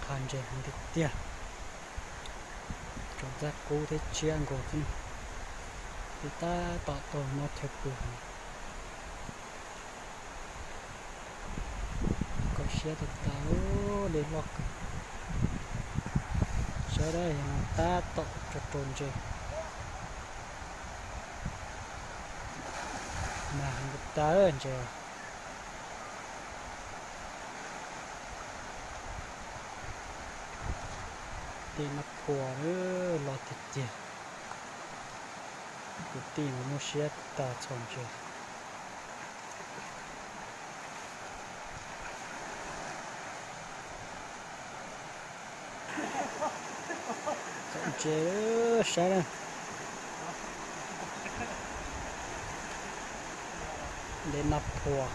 Ntses heev tiag tiag, tsuas ntxab kub thiab tsiab nkaus xwb, tab tom taug no chaw pw. Kho siab tas tas, dej loj kawg. Saib dab, yog no tab tom rau rau ntses. Mas heev tas tas ntses. Dej nab phua loj tiag tiag. Kwv tij mas muaj siab tas txhua ntses. Txaus ntses, saib na. Dej nab phua,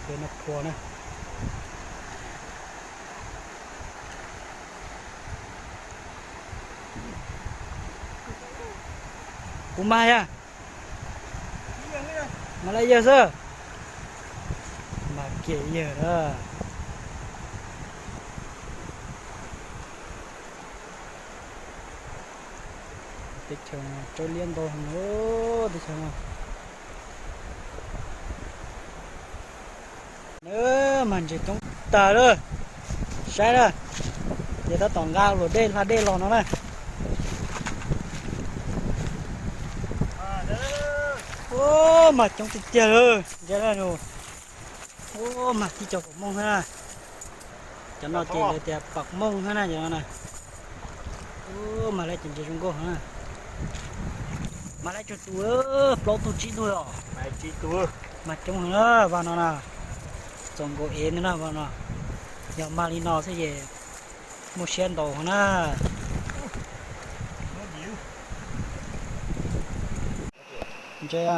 dej nab phua na. Kuv mag yag, mag laj yawg xwb, mag kiag yawg na. Teb chaws tsaus liab ntau heev teb chaws no. Mag ntses coob tag lawm, saib na, ces tab tom nqa luam dej hla dej los no na. Ua, mag coob tiag tiag lawm, ntsia na. Ua, mag tib co pom mooj thiab na. Cov no ces lawv tias pom mooj thiab na cov no na. Ua, mag lawv cov ntses zoo nkauj heev na. Mag lawv cuag tus, plaub tug tsib tug os. Mag coob heev na vaj no na. Txaus nkaus ev ntag na vaj no. Yog mag li no xwb ces muaj siab ntau heev na. Ntses,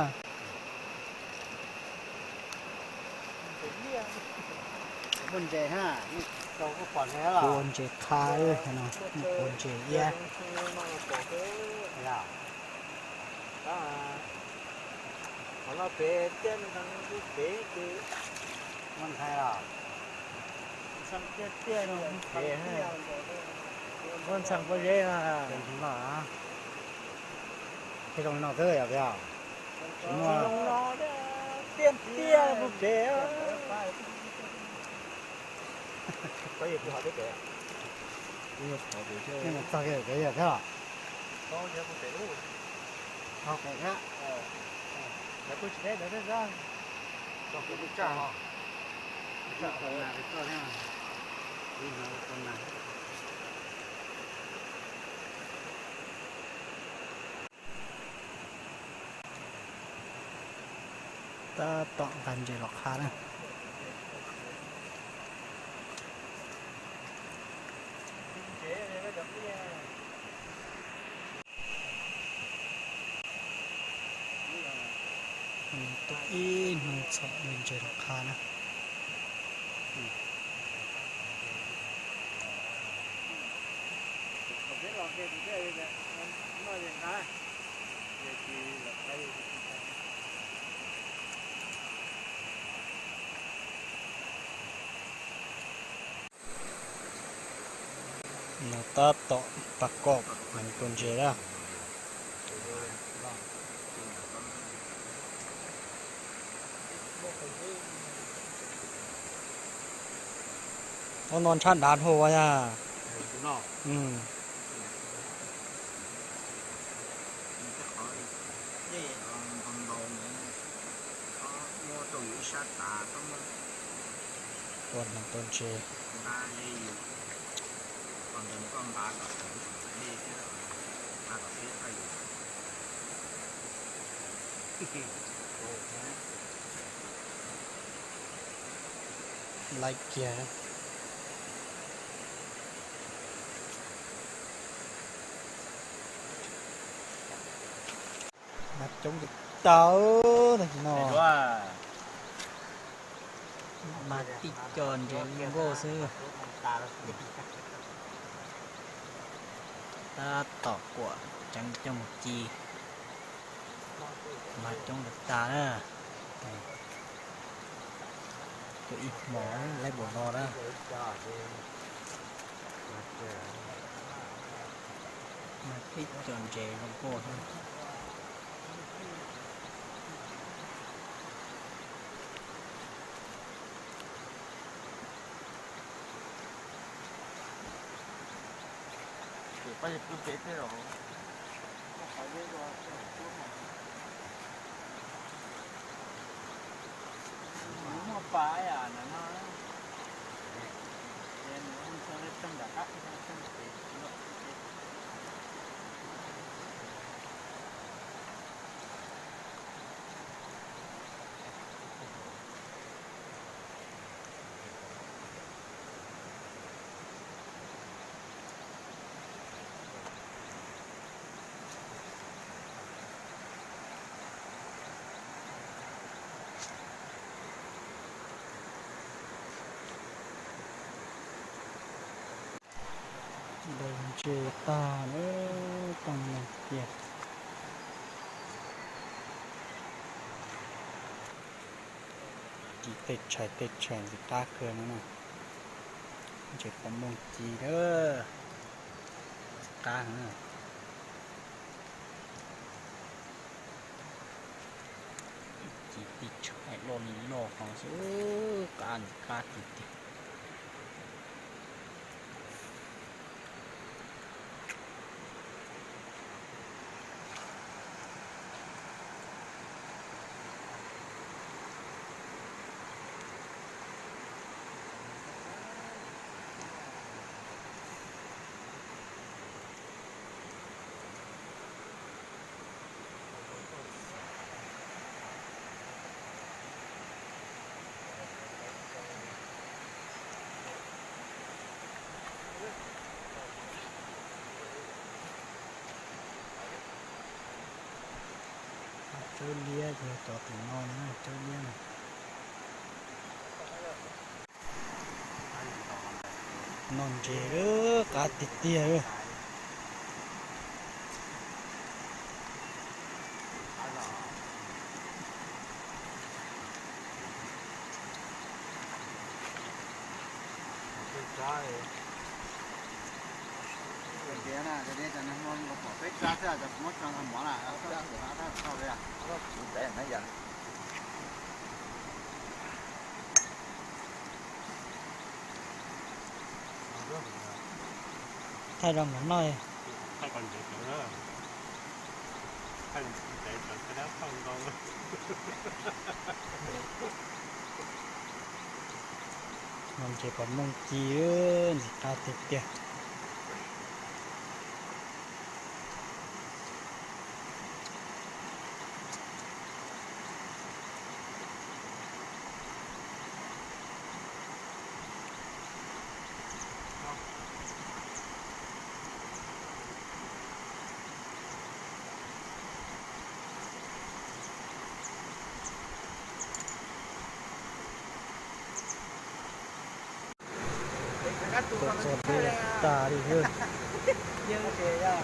ua ntses qha, ua ntses iab. Muab ntxhee pob zeb no, tej zoo li no xwb yog tiag. Tsis muaj tiaj tiaj puag pem. Txog kev pem yog thiab. Txog pem thiab. Tab tom nqa ntses los qha na. Tuaj ib hnub txhom ntses los qha na. No tab tom pas kom tus ntses na. Ob no ntshab dav dhau yag. Ua no tus ntses. Laib kiag. Mag coob tau tag no. Mag tib co ntses zoo nkauj xwb. Tab tom kuam ceev cooj ci. Mag coob tag tag na. Tuaj ib hmo laib npaum no na. Ib co ntses zoo nkauj xwb. Muaj pas yam no. Daws ntses tag lawm, tag no tiag. Ci tej tshais tej tshais ntxim qab kawg no na. Ntses pom mooj ci na, ntxim qab na. Ci tej tshais loj li loj no xwb, qab ntxim qab tiag tiag. Tsawb liab ces yog cov tim no na, tsawb liab na. Noj ntses lawm, qab tiag tiag. Thaij rau nkawd noj. Noj ntses pom mooj ci, ntxim qab tiag tiag. Tuaj txog peb tas li thiab. Tej no txom loj tiag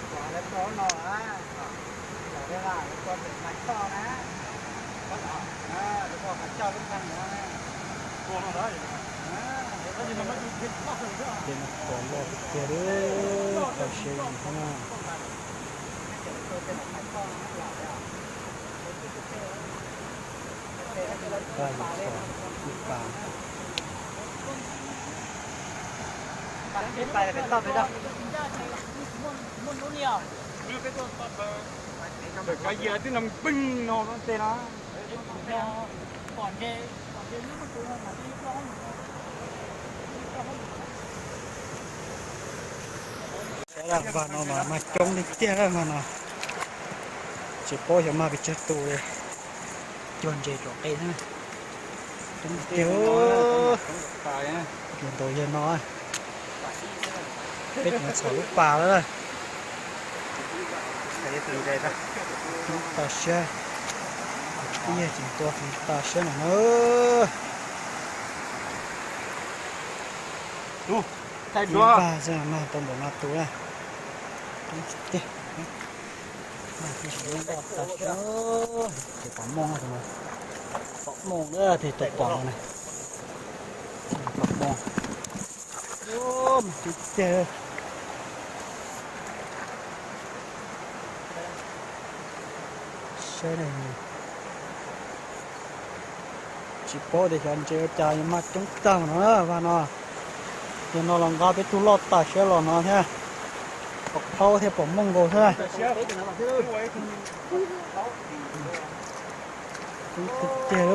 tiag li, tau siab li thiab na. Paj yuav txog ib pas. Ntawm kav yas twb no peeg no tej na. Sab laj npag no mas mag coob li tiag lawm mas no. Tsis paub xyov mag pes tsawg tus li. Cuag ntses tom qe na. Coob tiag. Tus ntawd yog no. Peb tseem txhom lub pas lawm. Coob tas siab. Ib yam tseem tua heev tas siab no na. Ib npag xwb mag tau npaum no tus na. Coob tiag. Mag tib si, tes pom mooj no, pom mooj na, tes tau pom no na. Pom mooj. Mag tib tiag. Tsis paub tias xyov ntses ua cas yuav mag coob tag no na, vaj no. Yog no los nqa peb tug loj tam siab los no thiab, pom qhaub thiab pom mooj nkaus thiab. Coob tiag tiag.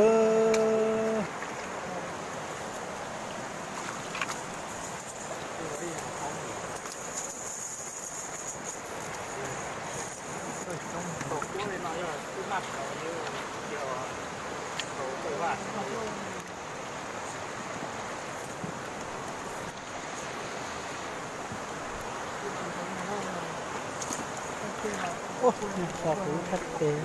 Ua, nws tso kuv ib thaj tes.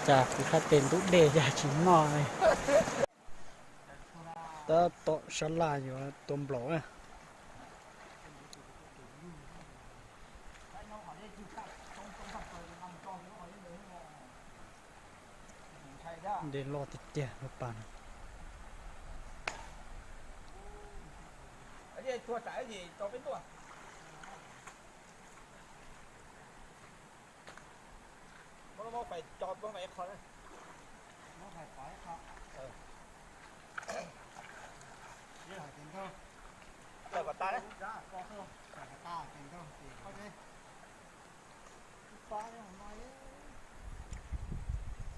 Cas kuv thaj tes ntub dej cas tsis noj li. Tab tom sab laj yuav tua nplaum na. Dej loj tiag tiag lub pas no.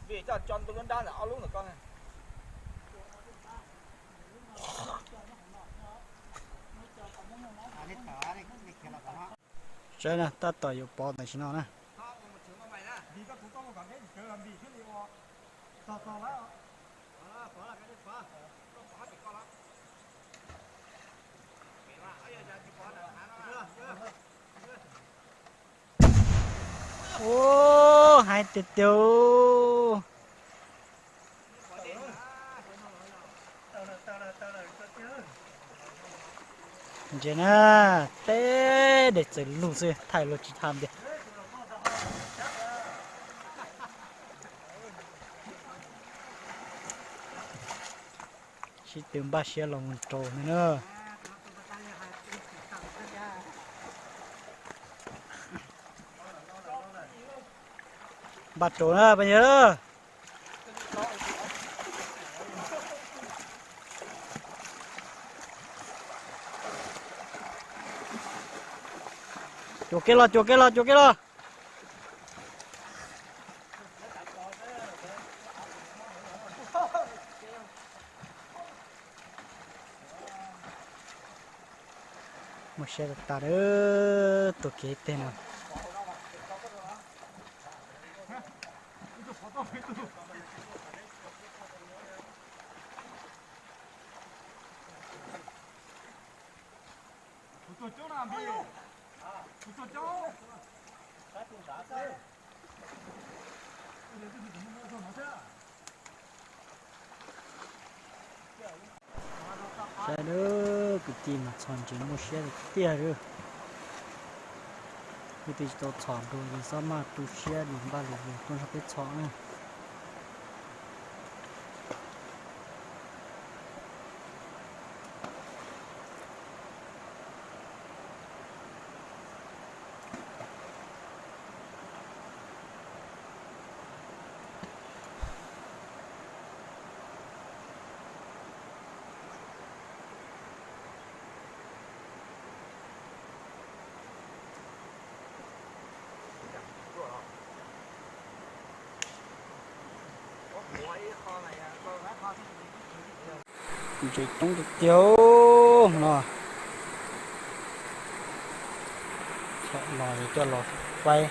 Vim coj tso ntu lub nrab ntawm ob lub ntawm koj. Saib na, tab tom yuav pov tam sim no na. Ub, hais tiag tiag. Ntses na, teb dej txawm lug xwb, thaij luag tsis thaij ntiag. Sib tw npaj siab los mus rau ntag na. Npaj rau na peb yawg. Cuam kev los, cuam kev los, cuam kev los. Muaj siab tas tas, tuaj kev teg no. Saib lawm, kwv tij, mas txhom ntses muaj siab tiag tiag lawm. Kwv tij tsis tau txhom dua ces xob maj tu siab lug npaj lug yug tuaj nrog peb txhom na. Ntses coob tiag tiag no. Txhom los coj los faib.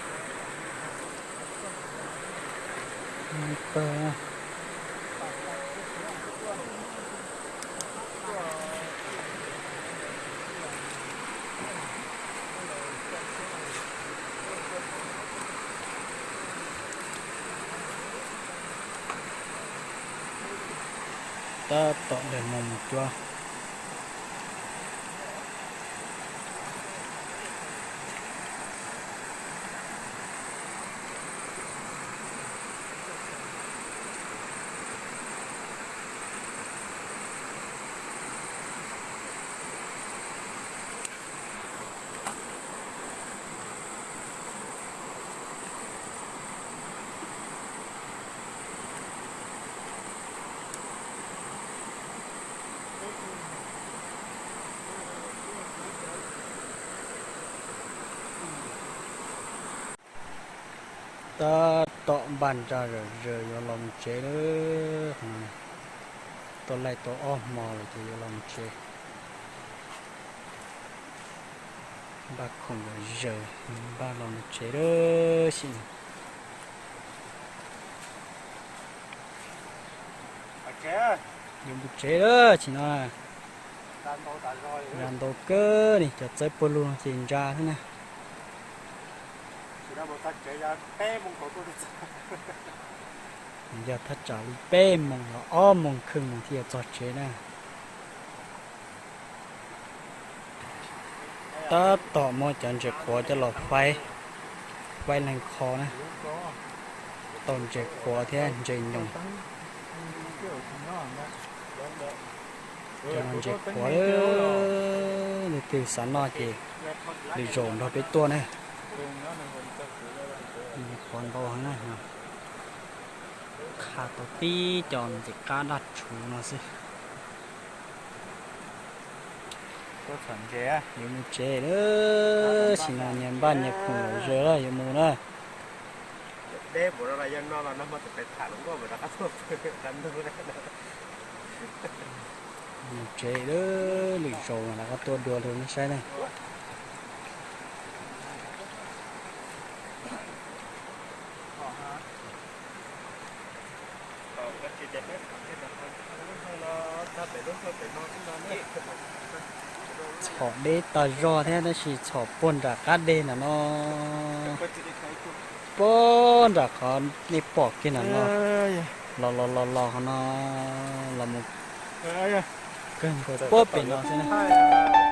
Pawg. Tab tom ntawm no mus cuab. Tab tom npaj nra zawm zaws yuav los mus tsev lawm. Tuaj laij tau ob hmo lawm ces yuav los mus tsev. Npaj khoom zawm zaws, npaj los mus tsev lawm xwb. Yuav mus tsev lawm tsis no. Ntsa ntau kawg li, cov txawb puag lug no ces ntsa xwb na. Yog thaj tsam li peb moos los ob moos kheej moos thiaj yuav txog tsev na. Tab tom muab cov ntses qhuav coj los faib, faib leeg qho na, tau ntses qhuav thiab ntses nyoos. Cov no ntses qhuav, leej twg xav noj ces lwm zaus nrog peb tuaj na. Ntses qhuav ntau heev na. Qha tau tib co ntxim qab daj rhuv no xwb. Yuav mus tsev lawm, sim no nyias npaj nyias khoom lawm zaws lawm yuav mus na. Mus tsev lawm, lwm zaus rov qab tuaj dua rau nej saib na. Txhom deb tag zog thiab tab sis txhom puag nram qab deg ntawm no, puag nram qhov nej pom kiag ntawm no, los los los los qhov no, los mus kawg nkaus puag pem no xwb na.